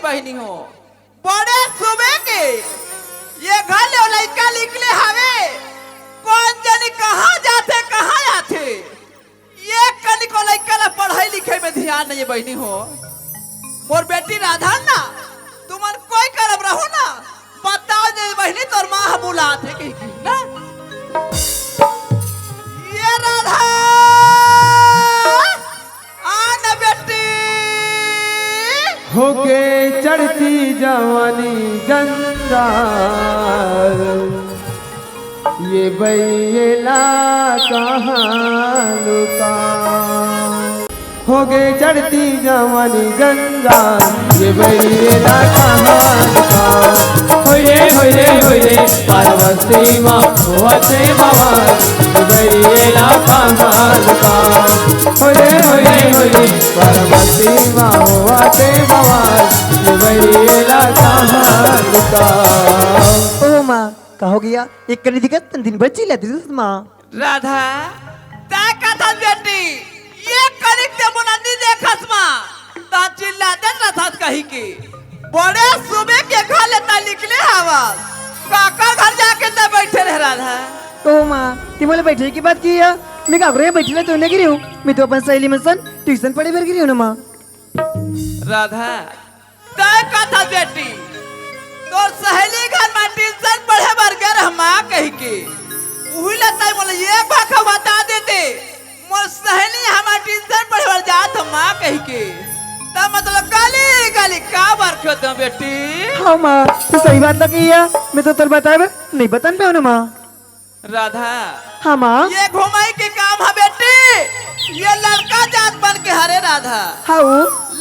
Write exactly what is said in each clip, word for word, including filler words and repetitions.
बहिनी हो, बड़े सुबह के ये घर ले लइका निकले हवे, कोन जनी कहाँ जाथे, कहाँ आथे, ये कनिको लइका ला पढ़ाई लिखाई में ध्यान नहीं है बहिनी हो। मोर बेटी राधा ना, तुमन कोई करब रहो ना, बताओ जे बहिनी तोर माँ ह बुलात हे कहिके ना। ये राधा, आ ना बेटी। होके चढ़ती जवानी जंजाल, ये बइयला कहाँ लुका। होगे चढ़ती जवानी गंगा, ये बइयला कहाँ लुका। होय रे, होय रे, होय रे, पार्वती माँ होवत हे बवाल, ये बइयला कहाँ लुका। होय रे, होय रे, होय रे, पार्वती माँ होवत हे बवाल, ये बइयला कहाँ लुका। ओ माँ, का हो गया? एक कनी दिखत तन दिन भर चिल्ला दिस माँ। राधा, तैं कथस बेटी, ये कनिक ते मोला नी देखस माँ, त चिल्लाते रथस कहिके। बड़े सुबह के घर ले तैं निकले हवस, काकर घर जाके तैं बैठे रहे राधा? ओ माँ, ते मोला बैठे के बात किही, मैं काकरो यहाँ बैठे ला तो नहीं गिरी हूँ, मैं तो अपन सहेली मन सन ट्यूशन पढ़े बर गिरी हूँ ना माँ। राधा, तैं कथस बेटी, तोर सहेली घर में ट्यूशन पढ़े बर गे रहे माँ कहिके। उही ला तैं मोला ये भाखा बता देते, मोर सहेली हमर ट्यूशन पढ़े बर जात हे माँ कहिके। त मतलब गली गली काबर खोदे बेटी? हाँ माँ, तैं सही बात ला किही, मैं तो तोला बताए बर नहीं बतन पाएंव ना माँ। राधा। हाँ माँ। ये घुमाई के काम हे बेटी, ये लड़का जात मन के हरे राधा। हाँ।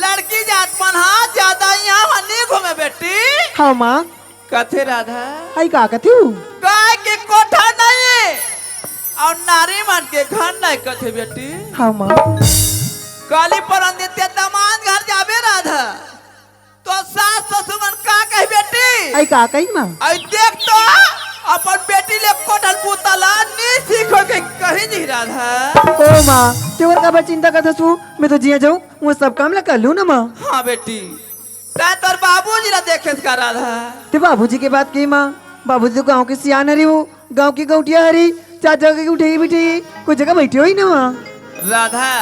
लड़की जात मन हा ज्यादा यहाँ वहाँ नी घूमे बेटी। हाँ माँ। कथे राधा। आई का कथे हूँ? गाय के कोठा नहीं अउ नारी मन के घर नहीं कथे बेटी। हाँ माँ। काली परन दिन ते दमांद घर जाबे राधा। तो सास ससुर मन का कही बेटी? आई का कही माँ? आई देख तो, अपन बेटी ले कोठल बूता ला नी सीखो के कही नहीं राधा। ओ माँ, ते ओकर काबर चिंता करत हस? मैं तो जिहाँ जाऊँ, वो सब काम ला कर लूँ ना माँ। हाँ बेटी, तैं तोर बाबूजी ला देखेस का राधा? ते बाबूजी के बात किही माँ, बाबूजी तो गाँव के सियान हरे वो। गाँव के गौंटिया हरे, चार जगह के उठे ही बैठे, कोई जगह बैठे होही ना माँ। राधा,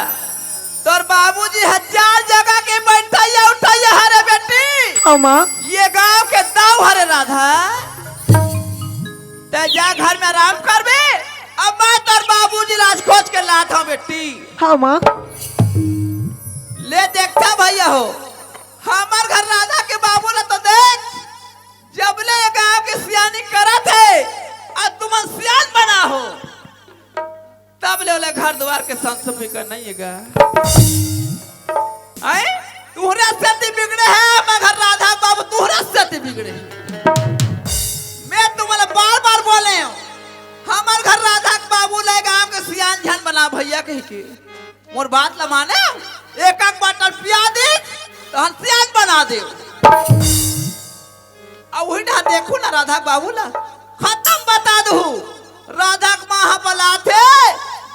तोर बाबूजी ह चार जगह के बैठइया उठइया हरे बेटी। हाँ माँ। ये गाँव के दाऊ हरे राधा। तैं जा घर में आराम करबे, अब मैं तोर बाबूजी ला आज खोज के लात हूँ बेटी। हाँ माँ। ले देखता भैया हो, हमर घर राधा के बाबू ला तो देख, जब ले ये गाँव के सियानी करत हे, अउ तुमन सियान बना हो, तब ले ओला घर दुवार के संग फिकर नहीं हे गा। आय, तुहरे सेती बिगड़े हे, हमर घर राधा बाबू तुहरे सेती बिगड़े हे। मैं तुमन ला बार-बार बोले हूँ, हमर घर राधा के बाबू ला गाँव के सियान झन बना भैया कहिके। मोर बात ला माने, एक एक बाटल पिया दे, तहन सियान बना दे। अब वही ना देखू ना राधा के बाबू ला, खतम बता दू। राधा के माँ ह बलाथे,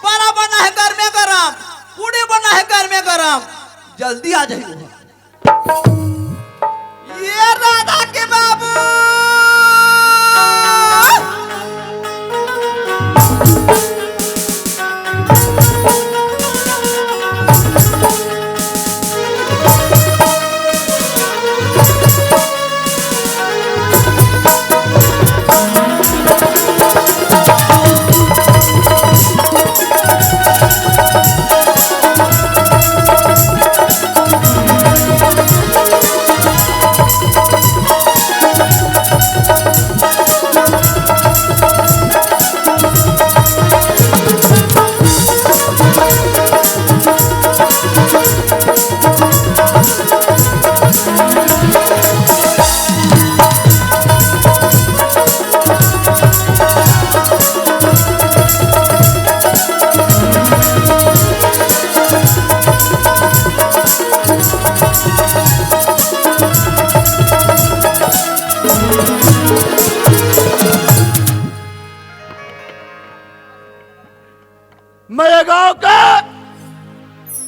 बड़ा बना हे गरमे गरम, पूड़ी बना हे गरमे गरम, जल्दी आ जाइए। ये राधा के बाबू। मेरे गांव का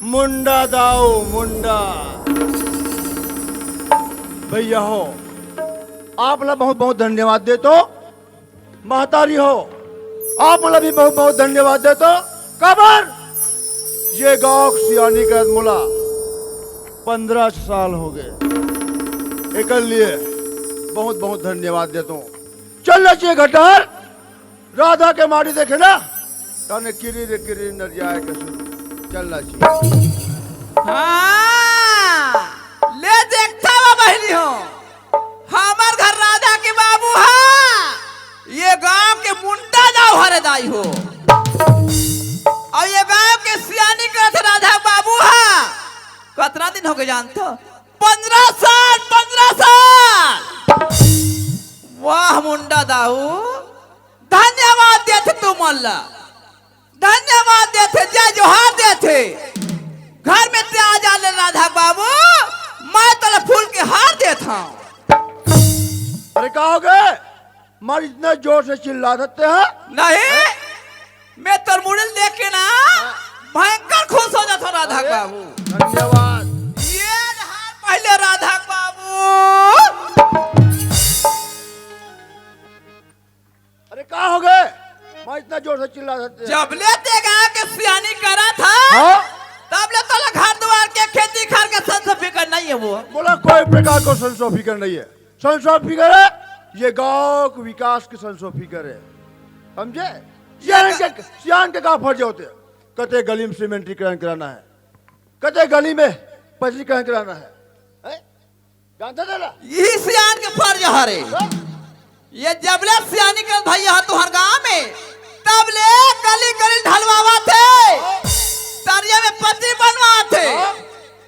मुंडा दाऊ मुंडा। भैया हो, आप ला बहुत बहुत धन्यवाद देथों। महतारी हो, आप ला भी बहुत बहुत धन्यवाद देथों। काबर ये गांव के सियानी करत मोला पंद्रह साल हो गए, एकर लिए बहुत बहुत धन्यवाद देथों। चल ना चाहिए घटार, राधा के माड़ी देखे ना, तने किरी रे किरी नरियाए के शुरू। चल ना चाहिए। हाँ, ले देखता बा बहिनी हो, हमर घर राधा के बाबू हा, ये गांव के मुंडा दाऊ हरे दाई हो, अउ ये गांव के सियानी करत राधा बाबू हा। कतना दिन हो गए जानथो? पंद्रह साल, पंद्रह साल। वाह मुंडा दाऊ, धन्यवाद देथे तुमन ला, धन्यवाद देथे, जय जोहार देथे। घर में ते आ जा ले राधा बाबू, मैं तोला फूल के हार देत हंव। अरे का हो गए? मार इतना जोर से चिल्ला सकते हैं? नहीं, मैं तोर मुड़ी ल देख के ना भयंकर खुश हो जाथों राधा बाबू। धन्यवाद। ये रहा पहले राधा बाबू। अरे का हो गए? मार इतना जोर से चिल्ला सकते हैं? जब ले ते गांव के सियानी करत हा, हाँ? तब ले तोला घर द्वार के खेती खार के संसो फिकर नहीं है वो। बोला कोई प्रकार को संसो फिकर नहीं है। संसो फिकर है, ये गांव के विकास के संसो फिकर है। समझे? सियान के, सियान के का फर्ज होते हैं? कते गली में सीमेंटीकरण कराना है, कते गली में पचीकरण कराना है, हैं? जानता था ना? यही सियान के फर्ज हरे। ये जबले सियानी के भैया हा तुहर गांव में, तब ले गली गली ढलवावा थे, तरिया में पति बनवा थे।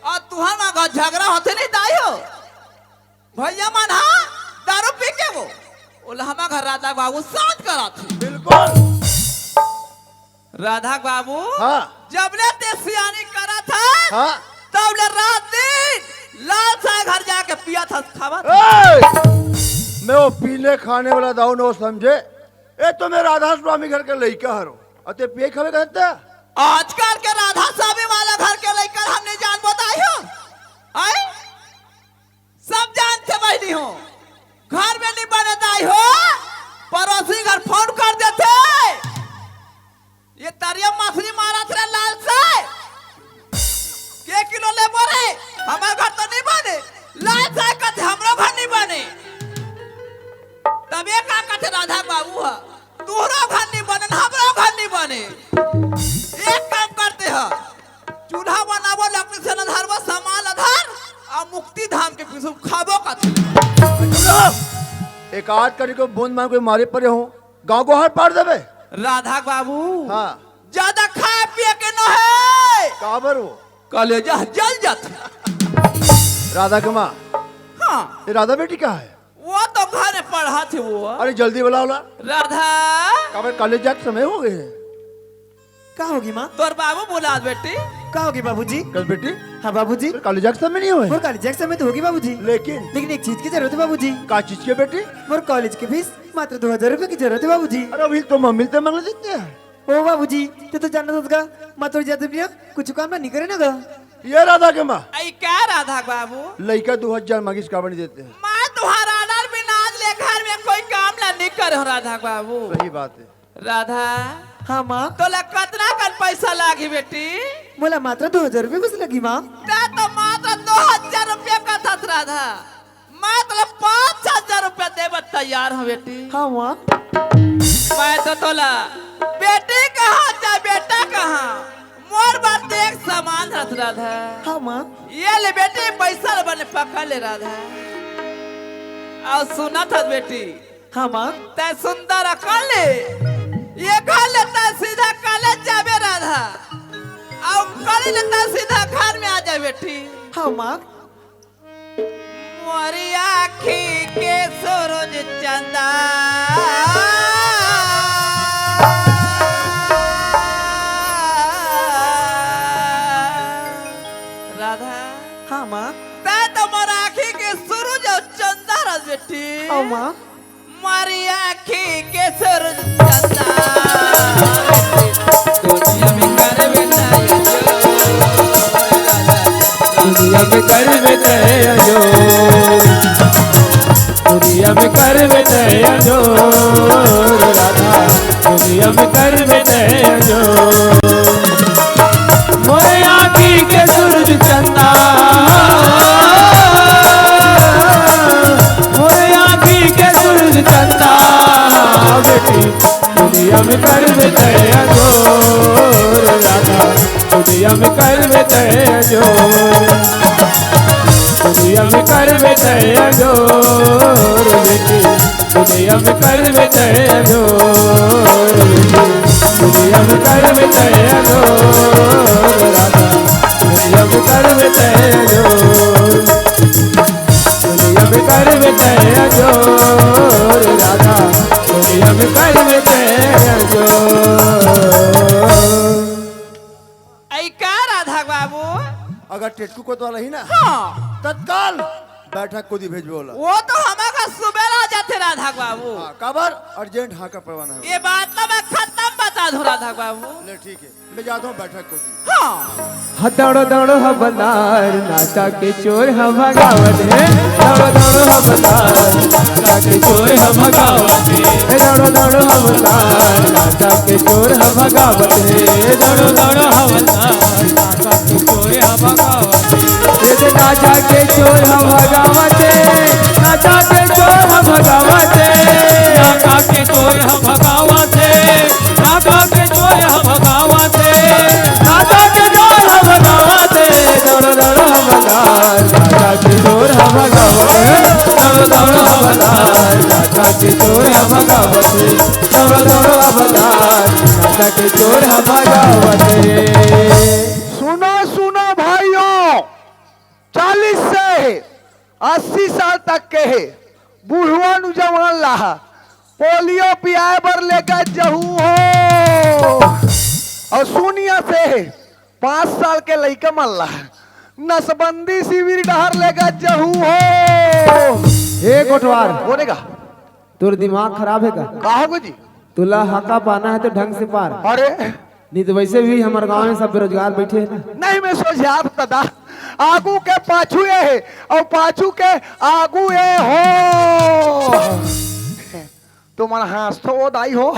और तुहर माँ घर झगड़ा होते नहीं दाई हो, भैया मन हा दारू पी के वो, ओला हमार घर राधा बाबू शांत करा थे। बिल्कुल। राधा बाबू, हाँ। जबले ते सियानी करा था, हाँ। तब ले रात दिन लाल साय घर जाके पिया था, खावा था। ए! मैं वो पीने खाने वाला दाऊ न समझे। ए तो मैं राधा स्वामी घर के लइका हरो। अते पिए खावे कहते? आजकल के राधा स्वामी वाला घर के लइका हम नहीं जान बताई हो। आए? सब जानते बहिनी हो। घर में नहीं बने दाई हो, पड़ोसी घर फोन कर देते। ये तरिया मछली मारत रहे लाल से। के किलो लेबो रे? हमार घर तो नहीं बने। लाल से कहते हमरो घर नहीं बने। तब ये का कहते राधा बाबू हा, तोहरो घर नहीं बने, हमरो घर नहीं बने। एक काम करते हा, चूल्हा बनाबो, लकड़ी से न धरबो, सामान ला धर, आ मुक्ति धाम के पीछू खाबो कथी। एक आध करी को बूंद मार कोई मारे पड़े हो, गांव को हर पार देवे। राधा बाबू, हाँ। ज्यादा खाए पिए के न है। काबर हो? कलेजा जल जात। राधा के माँ। हाँ। ये राधा बेटी कहाँ है? वो तो घर में पढ़ा थे वो। अरे जल्दी बुलाओ ला। राधा। काबर कॉलेज जाके समय हो गए है। का होगी माँ? तोर बाबू बुला बेटी। का होगी बाबूजी? कल बेटी। हाँ बाबूजी। फिर कॉलेज जाके समय नहीं हुए। और कॉलेज जाके समय तो होगी बाबूजी। लेकिन। लेकिन एक चीज की जरूरत है बाबूजी। का चीज के बेटी? मोर कॉलेज के फीस मात्र दो हजार रुपए की जरूरत है बाबूजी। अरे अभी तो मम्मी ते मांगले देते हैं। ओ बाबूजी, ते तो जानत होगा, मात्र ज्यादा नहीं, कुछ काम ना नहीं करे ना गा। ये राधा के माँ। आई क्या राधा बाबू? लइका दो हजार मांगिस काबर नहीं देते हैं? मैं तुम्हारा ऑर्डर बिना आज ले घर में कोई काम ना नहीं करे हो राधा बाबू। सही बात है। राधा। हाँ माँ। तोला कतना कन पैसा लागी बेटी? मोला मात्र दो हजार रुपये बस लगी माँ। ते तो मात्र दो हजार रुपया कथस राधा। मैं तोला पाँच हजार रुपया देबे तैयार हूँ बेटी। हाँ माँ। मैं तो तोला बेटी कहाँ चाहे बेटा कहाँ, मोर बर ते एक समान हस राधा। हाँ माँ। ये ले बेटी, पैसा ले बने पकड़ ले राधा। अउ सुनत हस बेटी, हाँ माँ। ते सुंदर अकल ले, ये घर ले ते सीधा कॉलेज जाबे राधा, अउ कॉलेज ले ते सीधा घर में आ जाए बेटी। हाँ माँ। मोरी आँखी के सूरज चंदा। राधा। हाँ माँ। ते तो मोर आँखी के सूरज अउ चंदा हस बेटी। हाँ माँ। मोरी आँखी के सूरज चंदा। दुनिया में करबे नहीं जो। दुनिया में करबे तैं अंजोर, दुनिया में करबे तैं अंजोर, राधा, दुनिया में करबे तैं अंजोर। मोरे आँखी के सूरज चंदा, मोरे आँखी के सूरज चंदा, बेटी, दुनिया में करबे तैं अंजोर, राधा, दुनिया में करबे तैं अंजोर, दुनिया में करबे तैं अंजोर, बेटी, दुनिया में करबे तैं अंजोर, बेटी, दुनिया में करबे तैं अंजोर, राधा, दुनिया में करबे तैं अंजोर, दुनिया में करबे तैं अंजोर, राधा, दुनिया में करबे तैं अंजोर। ऐ का राधा बाबू? अगर टेटकू कोतवाल रही ना, हाँ। तत्काल बैठक कोती भेजबे ओला। वो तो हमर घर सुबेरा जाथे राधा बाबू। हाँ, काबर? अर्जेंट हाँका परवाना हे। ये बात तो मैं खतम बता दूं राधा बाबू। ले ठीक हे, मैं जात हूँ बैठक कोती। हाँ। ह दौड़ो दौड़ो हवलदार, नाचा के चोर ह भगावत हे। दौड़ो दौड़ो हवलदार, नाचा के चोर ह भगावत हे। दौड़ो दौड़ो हवलदार, नाचा के चोर ह भगावत हे। दौड़ो दौड़ो हवलदार, नाचा के चोर ह भगावत हे। ये दे नाचा के चोर ह भगावत हे, नाचा के चोर ह भगावत हे। नाचा के चोर ह भगावत हे, नाचा के चोर ह भगावत हे। नाचा के चोर ह भगावत हे, दौड़ो दौड़ो हवलदार, नाचा के चोर ह भगावत हे। दौड़ो दौड़ो हवलदार, नाचा के चोर ह भगावत हे। दौड़ो दौड़ो हवलदार, नाचा के चोर ह भगावत हे। सुनो सुनो भाइयों, चालीस से अस्सी साल तक के हे बुढ़वा नौजवान ला पोलियो पियाए बर लेके जहू हो, अउ शून्य से पाँच साल के लइका मन ला नसबंदी शिविर डहर लेके जहू हो। हे कोटवार, बोलेगा। तोर दिमाग खराब हे का? का होगे जी? तोला हका पाना हे तो ढंग से पार। अरे, नहीं तो वैसे भी हमर गांव में सब बेरोजगार बैठे हे ना। नहीं, मैं सोझियात दादा, आगू के पाछू ये हे अउ पाछू के आगू ये हो। तुमन हाँसथो ओ दाई हो,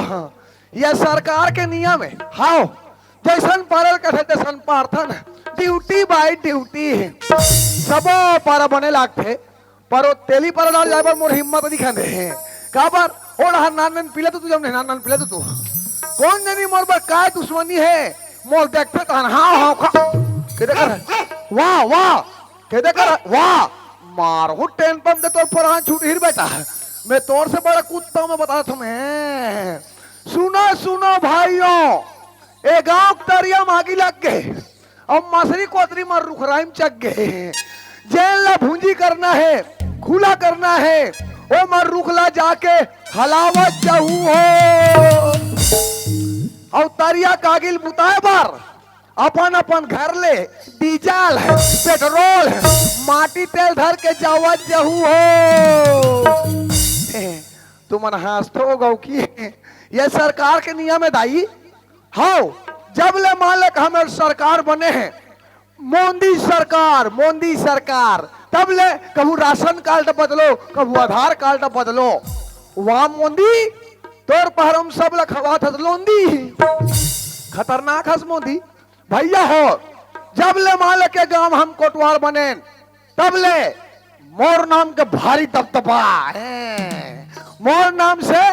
ये सरकार के नियम हे। हाव, जइसन पारल कथे तइसन पारथन, duty by duty। सबो पारा बने लागथे, पर ओ तेली पारा डार जाए बर मोर हिम्मत नइ खंदे हे। काबर? ओ डहर नान नान पीला तो तू, जमने नान नान पीला तो तू। कोन जनी मोर बर काय दुश्मनी हे, मोर देखथे तहन हाव हाव खा। के देकर? वाह, वाह। के देकर? वाह। मारहूं टेन पंप दे तोर परान छूटही रे बेटा। मैं तोर से बड़ा कुत्ता हूं, मैं बता तुम्हें। सुनो, सुनो भाइयों, ए गांव के तरिया म आगी लग गे। अब मसरी कोतरी म रुख राई म चघ गे हे। जेन ला भूंजी करना हे, खुला करना हे, ओ म रुख ला जाके हलावत जाहू हो। अउ तरिया कागिल बुताए बर अपन अपन घर ले डीजल हे, पेट्रोल हे, माटी तेल धर के जावत जाहू हो। तुमन हाँसथो गौकी, ये सरकार के नियम हे दाई। हव, जब ले मान ले हमर सरकार बने हे, मोदी सरकार, मोदी सरकार, तब ले कभू राशन कार्ड बदलो, कभू आधार कार्ड बदलो। वाह मोदी, तोर पहरम सब ल खवात हस लोंदी। खतरनाक हस मोदी। भैया हो, जब ले मान ले के गांव हम कोटवार बनेन, तब ले मोर नाम के भारी दबदबा हे। मोर नाम से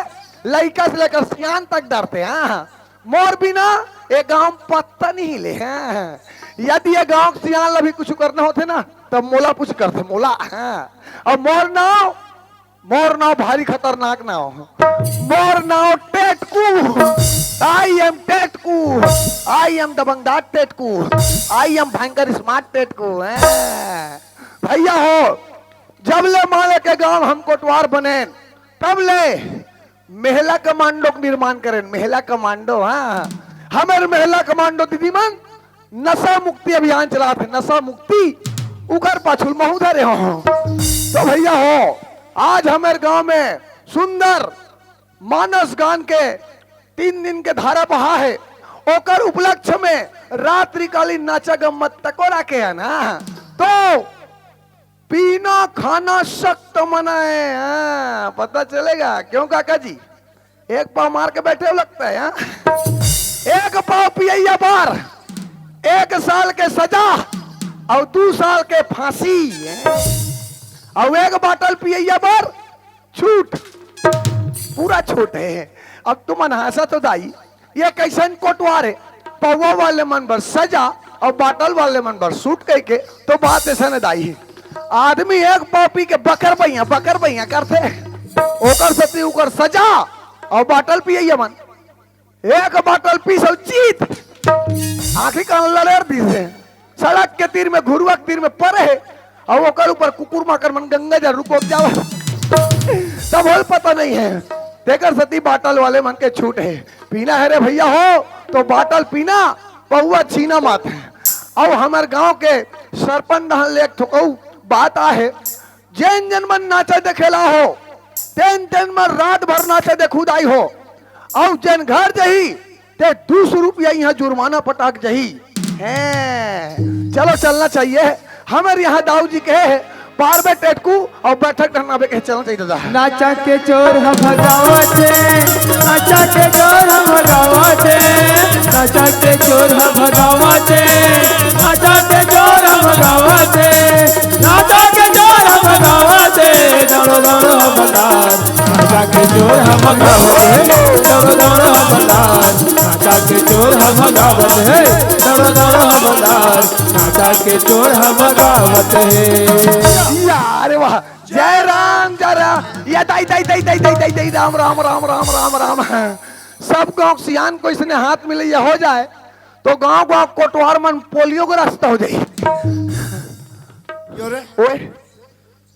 लइका से लेकर सियान तक डरथे। हाँ, मोर बिना ए गांव पत्ता नइ हिले। हाँ, यदि ए गांव के सियान ला भी कुछ करना होथे ना, तब मोला कुछ करथे, मोला। हाँ, अउ मोर नाम, मोर नाम भारी खतरनाक नाम हे। मोर नाम Tetku. I am Tetku. I am दबंगदार Tetku. I am भयंकर smart टेटकू। हाँ। भैया हो, जब ले मान ले के गांव हम कोटवार बनेन, तब ले महिला कमांडो के निर्माण करेन। महिला कमांडो, हाँ, हमर महिला कमांडो दीदी मन नशा मुक्ति अभियान चलाथे, नशा मुक्ति, उकर पाछू महू धरे हो। तो भैया हो, आज हमर गांव में सुंदर मानस गान के तीन दिन के धारा बहा हे, ओकर उपलक्ष्य में रात्रिकालीन नाचा गम्मत तको राखे हे ना। तो पीना खाना सख्त मना है। हाँ, पता चलेगा क्यों काका जी? एक पाव मार के बैठे हो लगता है। हाँ, एक पाव पियैया बर एक साल के सजा और दू साल के फांसी। और एक बाटल पियैया बर छूट, पूरा छूट है। अब तुमन हंसा तो दाई, ये कैसन कोटवार है? पौवा वाले मन बर सजा और बाटल वाले मन बर छूट कह के तो बात ऐसा न दाई है। आदमी एक पाव पी के बकर बइया, बकर बइया करथे, ओकर सती ओकर सजा और बाटल पियैया मन। एक बाटल पीस अउ चीत, आंखी कान लड़ेर दिस हे। सड़क के तीर में, घुरुवा के तीर में परे हे, अउ ओकर ऊपर कुकुर माकर मन गंगा जल रुको जाओ, तब होल पता नहीं है। तेकर सती बाटल वाले मन के छूट है, पीना है रे भैया हो तो बाटल पीना, पौवा छीना मत। अउ हमर गांव के सरपंच डहन ले एक ठोकऊ बात आहे, जेन जेन मन नाचा देखेला हो, तेन तेन मन रात भर नाचा देखू दाई हो। अउ जेन घर जही, ते दू सौ रुपया इहाँ जुर्माना पटाक जही। हैं, चलो चलना चाहिए। हमर इहाँ दाऊ जी कहे है, पारबे टेटकू अउ बैठक डहन आबे कहे चलना चाहिए दादा। नाचा के चोर ह भगावत हे, नाचा के चोर ह भगावत हे, नाचा के चोर ह भगावत हे, नाचा के चोर ह भगावत हे, नाचा के चोर ह भगावत हे, दौड़ो दौड़ो ह भगावत, नाचा के चोर ह भगावत हे, दौड़ो दौड़ो ह भगावत, नाचा के चोर ह भगावत हे, दौड़ो दौड़ो ह भगावत, नाचा के चोर ह भगावत हे। या, अरे वाह, जय राम, जय राम। या दाई, दाई, दाई, राम, राम, राम। सब गांव के सियान को इसने हाथ मिले, ये हो जाए, तो गांव, गांव कोटवार मन पोलियो ग्रस्त हो जाई। क्यों रे? ओए,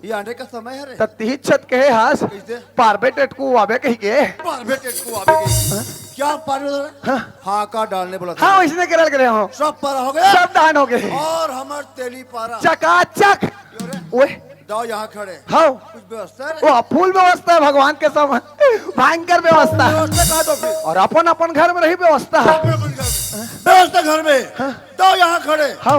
ये आने का समय है रे। त तिही छत कहे हास, कैसे? पारबे टेटकू आबे कही के। पारबे टेटकू आबे कही। हाँ? क्या पारबे रे? हाँ। हाँ का डालने बोला था? हाँ, इसने केरल करे हो। सब पारा हो गया? सब दान हो गए। और हमर तेली पारा। चकाचक। क्यों रे? ओए। दाऊ यहाँ खड़े। हाँ। कुछ व्यवस्था है रे? वो फुल व्यवस्था है भगवान के सब। भयंकर व्यवस्था। व्यवस्था कहा तो फिर? और अपन अपन घर में रही व्यवस्था। अपन अपन घर में। व्यवस्था घर में। हाँ। दाऊ यहाँ खड़े। हाँ।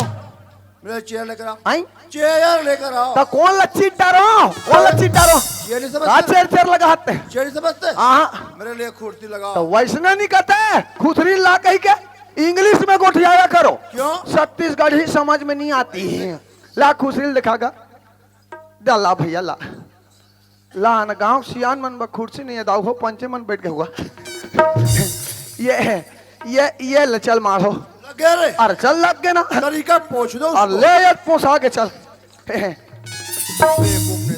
मेरे चेयर लेकर आओ। आई? चेयर लेकर आओ। तो कौन लच्छी डारो? कौन लच्छी डारो? चेयर नहीं समझते? हाँ, चेयर, चेयर लगा हाथ पे। चेयर नहीं समझते? हाँ। मेरे लिए कुर्सी लगाओ। तो वैसने नहीं कहते, खुसरी ला कही के इंग्लिश में गोठियाया करो। क्यों? छत्तीसगढ़ी समझ में नहीं आती है। ला खुसरी दिखागा। ला, ला भैया, ला। ला न, गांव सियान मन बर कुर्सी नहीं है, दाऊ हो, पंचे मन बैठ के हुआ। ये है, ये, ये ले चल मारो। लग गया रे। अरे चल लग गए ना। तरीका पूछ दो और उसको। ले ये पोसा के चल। बेवकूफ ने।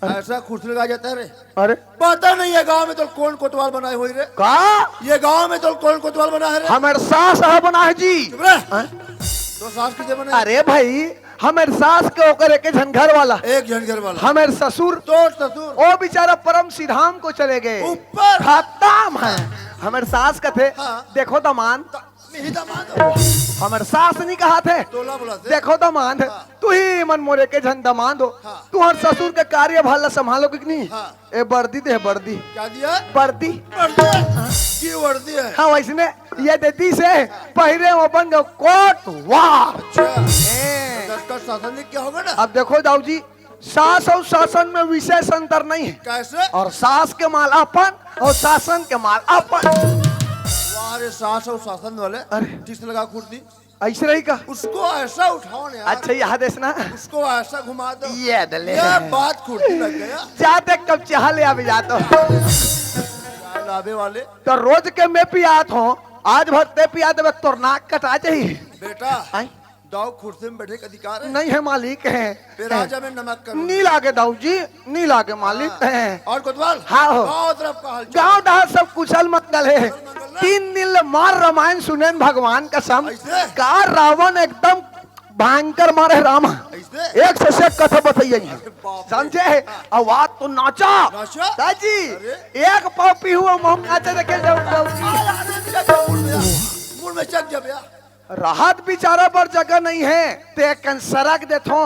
ऐसा कुर्सी लगा जाता है रे। अरे। पता नहीं है गांव में तो कौन कोतवाल बनाए हुई रे। का? ये गांव में तो कौन कोतवाल बना है रे? हमर सास ह बना है जी। चुप रह। हाँ? तो सास किसे बने? अरे भाई, हमर सास के ओकर एक झन घर वाला। एक झन घर वाला। हमर ससुर। तोर ससुर। ओ बेचारा परम सिधाम को चले गए। ऊपर। खत्म है। हमर सास कथे, हाँ। देखो दमान। त-, नहीं दमान। हमर सास नहीं कहा थे। तोला बोला थे। देखो दमान। हाँ। तू ही मन मोरे के झन दमान दो। हाँ। तुहर ससुर के कार्यभार ला संभालो कि नहीं? हाँ। ए, वर्दी दे, वर्दी। क्या दिया? वर्दी। वर्दी है? ये वर्दी है। हाँ, वैसने ये देती से पहिरे वो बन गए कोट, वाह। अच्छा। ए। तो दस का शासन जी क्या होगा ना? अब देखो दाऊ जी, सास और शासन में विशेष अंतर नहीं है। कैसे? और सास के माल अपन और शासन के माल अपन। वाह रे, सास और शासन वाले। अरे। ठीक से लगा कुर्सी। ऐसे रही का? उसको ऐसा उठाओ ना यार। अच्छा, यहाँ देश ना। उसको ऐसा घुमा दो। ये दले। ये बात कुर्सी लग गया। जा दे, कब चाह ले, अभी जा तो। चाय लावे वाले। तो रोज के मैं पियात हूँ, आज भर ते पिया देवे, तोर नाक कटा जाही। बेटा, आई? दाऊ कुर्सी में बैठे के अधिकार है? नहीं है, मालिक है। फिर राजा में नमक करो। नी लागे दाऊ जी, नी लागे मालिक हाँ। है। और कोतवाल? हाँ हो। गाँव तरफ का हालचाल? गाँव डहार सब कुशल मंगल है। कुशल मंगल ना? तीन दिन ले मार रामायण सुनेन भगवान कसम। ऐसे? का रावण एकदम भयंकर मारे राम। ऐसे? एक से एक कथा बताइए। अरे बाप रे। समझे? हाँ। आवाज तो नाचा। नाचा? दाजी, अरे? एक पाव पी हुआ मुंह नाचे देखे जाओ, जाओ। अरे, अरे, अरे, अरे, मुड़ में आ, मुड़ में चक जब या। राहत बिचारा बर जगह नहीं है, ते कन सरक देथो।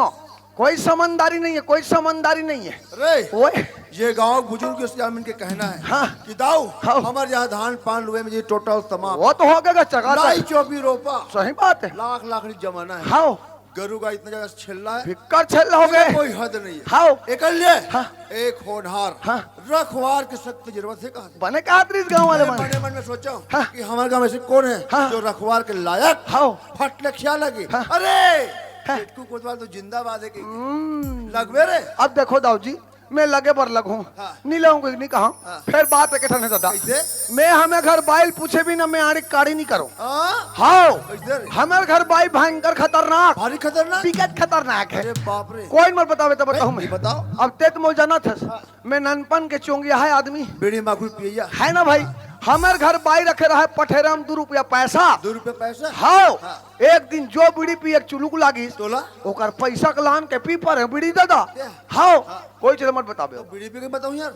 कोई समझदारी नहीं है, कोई समझदारी नहीं है। अरे, ओए। ये गांव बुजुर्ग इस्लाम इनके कहना है हाँ। कि दाऊ, हाँ। हमारे यहाँ धान पान लुए में ये टोटल तमाम। वो तो हो गया चका लाई चौपी रोपा। सही बात है। लाख लाख जमाना है। हाँ। गरु गाय इतना ज्यादा छेल्ला है, फिक्कर छेल्ला हो गए। कोई हद नहीं है। हाव। एकर ले हाँ। एक होनहार हाँ। रखवार के सख्त जरूरत है, कहा। बने कहा त्रिस गाँव वाले ए, मन। मने मन में सोचा हाँ। कि हमारे गाँव में से कौन है हाँ। जो रखवार के लायक हाव। फट ले ख्याल लगे। हाँ। अरे, हाँ। पेटकू कोतवाल तो जिंदाबाद है कि हम्म। लगबे रे। अब देखो दाऊ जी, मैं लगे बर लगहूँ, हाँ। नहीं लगहूँ, नहीं कहा। हाँ। फिर बात एक ठन है दादा। कैसे? मैं हमें घर बाई ल पूछे बिना मैं आड़ी काड़ी नहीं करूँ। हाँ? हाव। कैसे रे? हमारे घर बाई भयंकर खतरनाक। भारी खतरनाक? बिकट खतरनाक है। अरे बाप रे। कोई मत बतावे तो बताऊँ मैं। बताओ। अब ते तो मोला जानत हस। हाँ। मैं ननपन के चोंगिया है आदमी। बीड़ी माखुर पियैया। है ना भाई? हमारे घर बाई रखे रहा है पठेरा में दू रुपया पैसा। दू रुपया पैसा? हाव। हाँ। एक दिन जो बीड़ी पी एक चुलुक लागिस, तोला? ओकर पैसा के लान के पी पर है बीड़ी दादा। क्या? हाव। हाँ। कोई चीज मत बतावे। तो बीड़ी पी के बताऊं यार।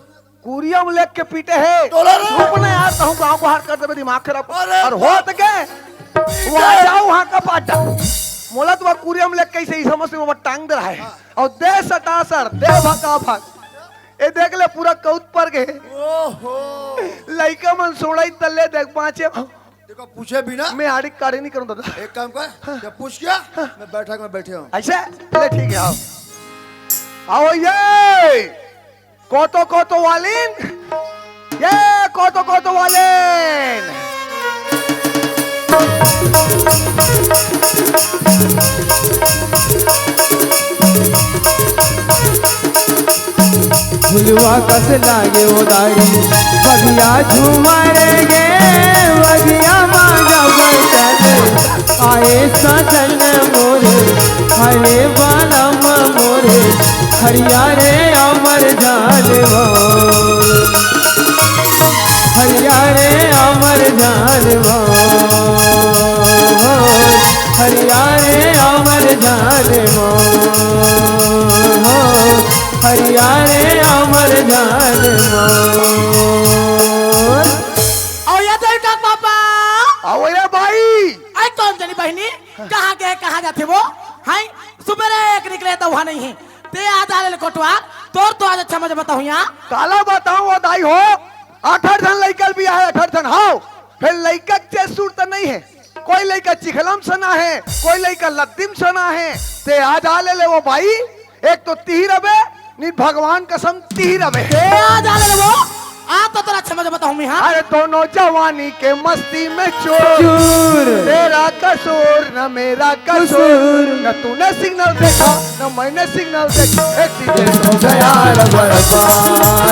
कुरिया में लेके पीटे है। तोला रे। चुप ना यार, कहूँ गाँव को हार कर देवे, दिमाग खराब। अरे और बाप। होत के? वो आ जाओ वहाँ का पाटा। मोला तो कुरिया में लेके कैसे ही समझ से वो टांग दे रहा है। हाँ। और दे सटा सर, दे भका भक। ए देख ले, पूरा कौत पर गए। ओहो। लइका मन सोड़ई तल्ले देख बाँचे। देखो, पूछे बिना मैं आड़ी काड़ी नहीं करूँ दादा। एक काम कर, हाँ। जब पूछ गया, हाँ। मैं बैठक में बैठे हूँ। ऐसे? ले ठीक है, आओ। आओ ये कोतो कोतो वालिन, ये कोतो कोतो वालिन। झुलवा कस लागे ओ दाई, बगिया झूमर गे, बगिया मा जब चले, आए सजन मोरे, आए बालम मोरे, हरिया रे अमर जानवा, हरिया रे अमर जानवा, हरिया रे अमर जानवा। हरिया रे अमर जान मोर। अउ ये देख का पापा। अउ ये बाई। आई कौन जनी बहिनी? कहाँ गए, कहाँ जाथे वो? हाय, सुबेरे एक निकले तो वहाँ नहीं है। ते आज आ ले कोटवार, तोर तो आज अच्छा मजा बताहूँ यहाँ। काला बताहूँ वो दाई हो, अठर झन लइका ल बियाहे, अठर झन, हाव। फेर लइका के चेत सुरता नहीं है। कोई लइका चिखला म सना हे, कोई लइका लद्दी म सना हे। ते आज आ ले ले वो बाई, एक तो तिही रबे, नी भगवान कसम तिही रबे। ते आज आ ले ले वो, आ तो तोला अच्छा मजा बताहूँ मैं, हाँ? अरे दोनों जवानी के मस्ती में चूर। चूर। तेरा कसूर न मेरा कसूर। कसूर। न तूने सिग्नल देखा, न मैंने सिग्नल देखा। एक एक्सीडेंट हो गया रबर बा,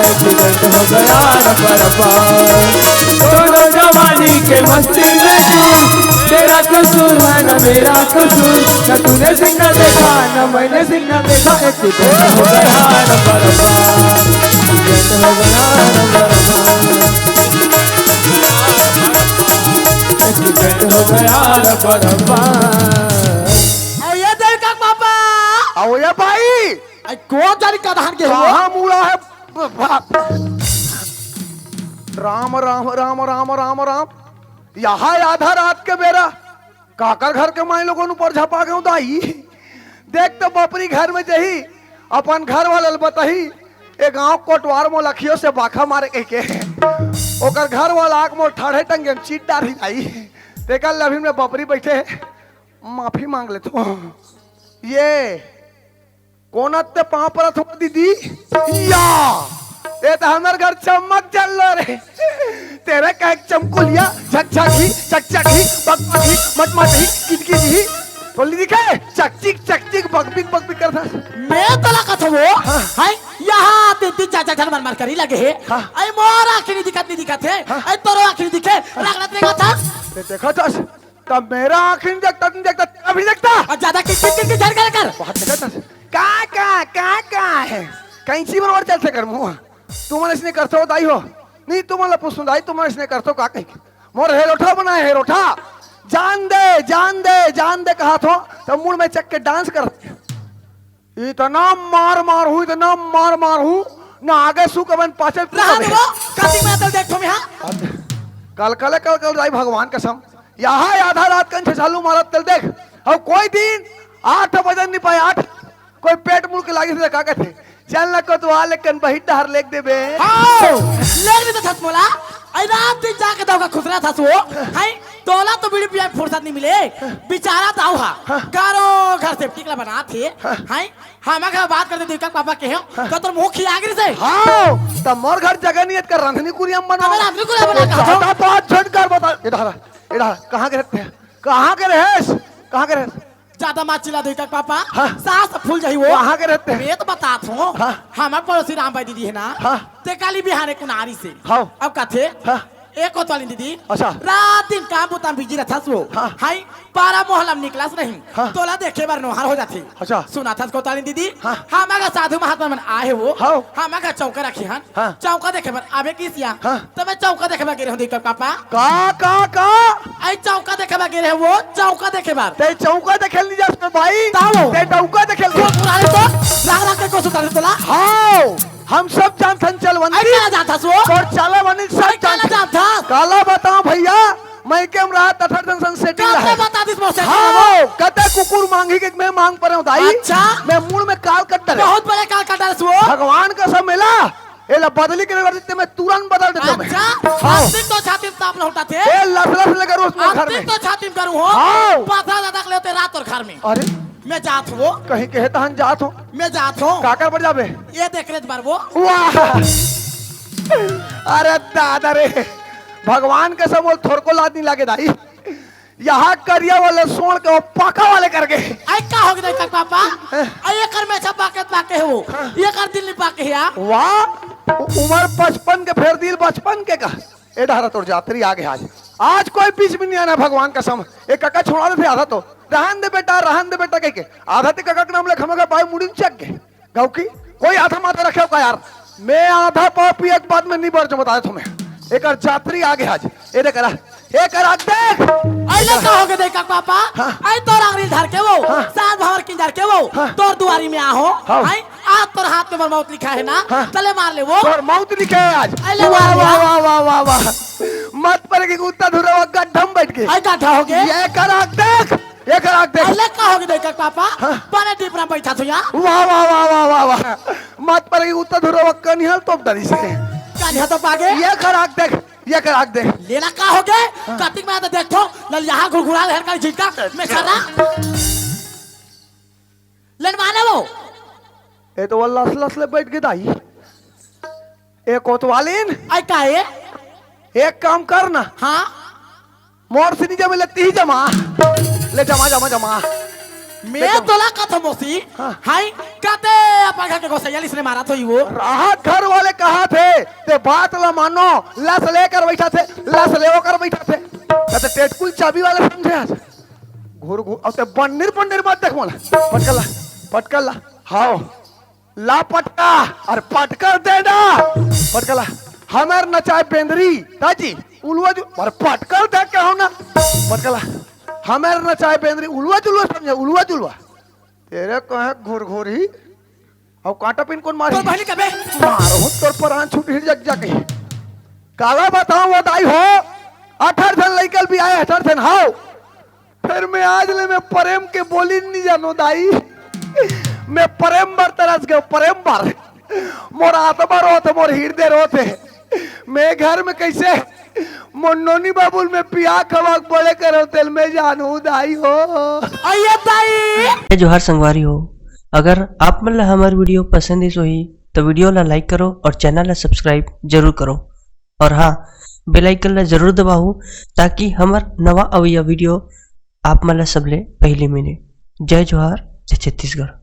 एक्सीडेंट हो गया रबर बा। दोनों जवानी के मस्ती में चूर, तेरा कसूर है ना मेरा कसूर, ना तूने सिग्नल देखा ना मैंने सिग्नल देखा। एक्सीडेंट हो गया रबर बा, एक्सीडेंट हो गया रबर बा, एक्सीडेंट हो गया रबर बा। अउ ये देख का पापा। अउ ये बाई। आई कौन जानी का धान के हुआ? कहाँ मुड़ा है? बाप। राम, राम, राम, राम, राम, राम। यहाँ आधा रात के बेरा काकर घर के माई लोगन ऊपर झपा गयो दाई। देख तो बपरी घर में जही, अपन घर वाला ल बताही, ए गांव कोटवार मोला अखियों से बाखा मारे कह के। ओकर घर वाला आके मोर ठाढ़े टंगे में चीट डारही दाई। तेकर ले अभी मैं बपरी बैठे, माफी मांग लेथों। ये कोन अत्ते पाँव परत हो दीदी? या, ये तो हमर घर चमक जल लो रे। तेरे कहे चमकुलिया, झकझक ही, चकचक ही, बकबक ही, मटमट ही, किटकिट ही। बोली दिखे, चकचिक, चकचिक, बकबिक, बकबिक करता। मैं तोला कथो वो, हाँ। हाय, यहाँ तीन तीन चार चार झन मन मार करी लगे हे। हाँ। आई मोर आँखी नहीं दिखत, नहीं दिखत हे। हाँ। आई तोरो आँखी नहीं दिखे, रगड़त नहीं था। ते देखा था? तब मेरा आँखी नहीं देखता, नहीं देखता, तेरा भी देखता। और ज्यादा किट किट किट किट झड़ कर कर। बहुत देखा था। का, का, का, का है? कैंची बरोबर चलथे कर मुँह। तुमन इसने करथो दाई हो। नहीं, तुमन ला पूछूं दाई, तुमन इसने करथो का कही? मोर हेरोठा बनाए हेरोठा। जान दे, जान दे, जान दे कहा थो। तब मुड़ में चक के डांस कर। इतना मार मार हूँ, इतना मार मार हूँ, ना आगे सु कबन पाछे तू रहन कबे। वो, कति में तल देखो मैं, हाँ? कल कल, कल कल दाई भगवान कसम। यहाँ आधा रात कंठ चालू मारत तल देख। अब कोई दिन आठ बजन नहीं पाए, आठ, कोई पेट मुड़ के लागे से का कहते? चल न कोतवाल कन बहित डहर लेग देबे। हाव, लेग दे तो थस मोला। अरे रात दिन जाके दऊ का खुसरत हस वो। हैं? तोला तो बीड़ी पिए के फुरसत नहीं मिले। बिचारा दाऊ हा। हाँ। घरो घर सेप्टिक ला बनाथे। हाँ। हैं? हमर घर बात करते दुई का पापा के हो। हाँ। त तोर मुंह खिया गिर से। हाँ, त मोर घर जगह नहीं है, त रंधनी कुरिया म बनाओ। त मैं रंधनी कुरिया बना त का ज्यादा हो? बात झन कर, बता। ए डहरा, ए डहरा, कहाँ के रहते हैं? कहाँ के रहेस? कहाँ के रहेस? ज्यादा मत चिल्ला दुई का पापा। हाँ। सांस फूल जाही वो। कहाँ के रहते हैं? मैं तो बतात हूँ। हाँ। हमर पड़ोसी रामबाई दीदी है ना। हाँ। ते काली बिहाने कुनारी से। हाँ। अब कथे। हाँ। ए कोतवाली दीदी। अच्छा। रात दिन काम बुता म बिजी रहथस वो। हाँ। हाय, पारा मोहल्ला म निकलस नहीं। हाँ। तोला देखे बर नोहर हो जाथे। अच्छा। सुनथस कोतवाली दीदी। हाँ। हमर घर साधु महात्मा मन आए हे वो। हाँ। हमर घर चौका रखे हन। हाँ। चौका देखे बर आबे किसिया। हाँ। त मैं चौका देखे बर गे रहेंव दुई का पापा। का, का, का? अई चौका देखे बर गे रहेंव वो, चौका देखे बर। ते चौका देखे ल नहीं जास भाई। ताओ। ते डौका देखे ल। वो पुराने तो राग राग के को सुतारे तोला। हाँ। हम सब जानथन चलवंती। अरे काला जानथस वो? तोर चाला बनी सब अरे काला जानथन। जानथस? काला बताओ भैया, मैं के म रात अठारह जन संग सेटिंग काला रहा। बता दिस मोर सेटिंग हाँ, वो। कते कुकुर मांगी के मैं मांग परे हूँ दाई। अच्छा। मैं मूड़ में काल कट डरे। बहुत बड़े काल कट डरे वो। भगवान कसम एला, एला बदली के नहीं करते, मैं तुरंत बदल देता मैं। अच्छा। हाँ। आस्तिक तो छाती में ताप न उठा थे। ए लस लस लगे रोज मोर घर आस्तिक में। तो छाती में करूँ हो। हाँ। पता ज्यादा कर लेते रात और घर में। अरे। मैं जात हूँ। कहीं कहे तहन जात हूँ। मैं जात हूँ। काकर बर जाबे? ये देख रे बार वो। वाह। अरे दादा रे, भगवान कसम बोल थोरको लाज नहीं लागे दाई। यहाँ करिया वाले सोन के वो पाका वाले कर गए। आई का हो गए का पापा? हैं? आई एकर में छपा के पाके हो। हाँ। एकर दिल नहीं पाके है यार। वाह, उ-, उम्र पचपन के फेर दिल बचपन के का? ए डहरा तोर जातरी आगे आज। आज कोई बीच में नहीं आना भगवान कसम। ए कका छोड़ा देते आधा तो। रहन दे बेटा, रहन दे बेटा कह के। आधा ते कका के नाम ले खमगा बाई मुड़ी चक गए। गाँव की कोई आधा माथा रखे का यार? मैं आधा पाव पिए के बाद में नहीं बढ़ जाऊँ, बता देता हूँ मैं। एकर जातरी आगे आज। ए देख रहा, ए करा देख। अइले का हो गए देख पापा? हाँ। आई तोर आंगरी धर के वो, हाँ। सात भंवर की धर के वो, हाँ। तोर दुआरी में आहो। हाँ। आई आज तोर हाथ में मोर मौत लिखा है ना, हाँ। तले मार ले वो। तोर मौत लिखा है आज। अइले वाह, मार ले। वाह, वाह, वाह, वाह, वाह। मत परे के कुत्ता धुरा वो गड्ढा में बैठ के। आई गड्ढा हो गए। ये करा देख। ये करा देख। अइले का हो गए देख पापा? हाँ। बने डीपरा बैठा थो यहाँ। वाह, वाह, वाह, वाह, वाह, वाह। मत परे के कुत्ता धुरा वो कनिहल तोप डरी से। कनिहल तोप आगे। ये करा देख। ये करा देख। लेना का हो गए? हाँ। कतिक में तो देखो, लल यहाँ घुड़घुड़ा लहर का झिटका, मैं सर्रा। लनवाना वो। ए तो वो लस लस ले बैठ गए दाई। ए कोतवालिन। आई का है? एक काम कर ना। हाँ। मोर से नहीं जमे, ले ती जमा। ले जमा, जमा, जमा। मैं ले जमा। तोला कथो मोसी। हाँ। हाय, कते अपन घर के गोसैया लिस ने मारा थो वो। राहत घर वाले कहा थे, ते बात ला मानो, लस लेकर बैठा थे, लस लेवो कर बैठा थे। कते टेटकुल चाबी वाले समझे आज। घुर घुर, अउ ते बन्नीर बन्नीर मत देख मोला। पटकला, पटकला, हाव। ला पटका, अरे पटकर दे ना। पटकला, हमर नचाए बेंदरी, ताजी, उलवा जु-, अरे पटकर दे के हो ना। पटकला, हमर नचाए बेंदरी, उलवा जुलवा समझे, उलवा जुलवा। तेरे कहे घुर घुर ही। अउ कांटा पिन कोन मारी? तोर बहिनी कबे? मारो तोर परान छूट हिर जग जाके। काला बताओ वो दाई हो, अठारह ठन लइकल भी आए, अठारह ठन हाव। फिर मैं आज ले मैं प्रेम के बोली नहीं जानो दाई। मैं प्रेम बर तरस गयो, प्रेम बर। मोर आत्मा रोत, मोर हृदय रोत है। मैं घर में कैसे मोर नोनी बाबुल में पिया खवा के बड़े करो तेल में जानू दाई हो। आइए दाई। जय जोहार संगवारी हो, अगर आप मन ला हमर video पसंद आइस होही तो video ला like करो और channel ला subscribe जरूर करो। और हाँ, bell icon ला जरूर दबाओ ताकि हमर नवा अवइया video आप मन ला सबले पहले मिले। जय जोहार, जय छत्तीसगढ़।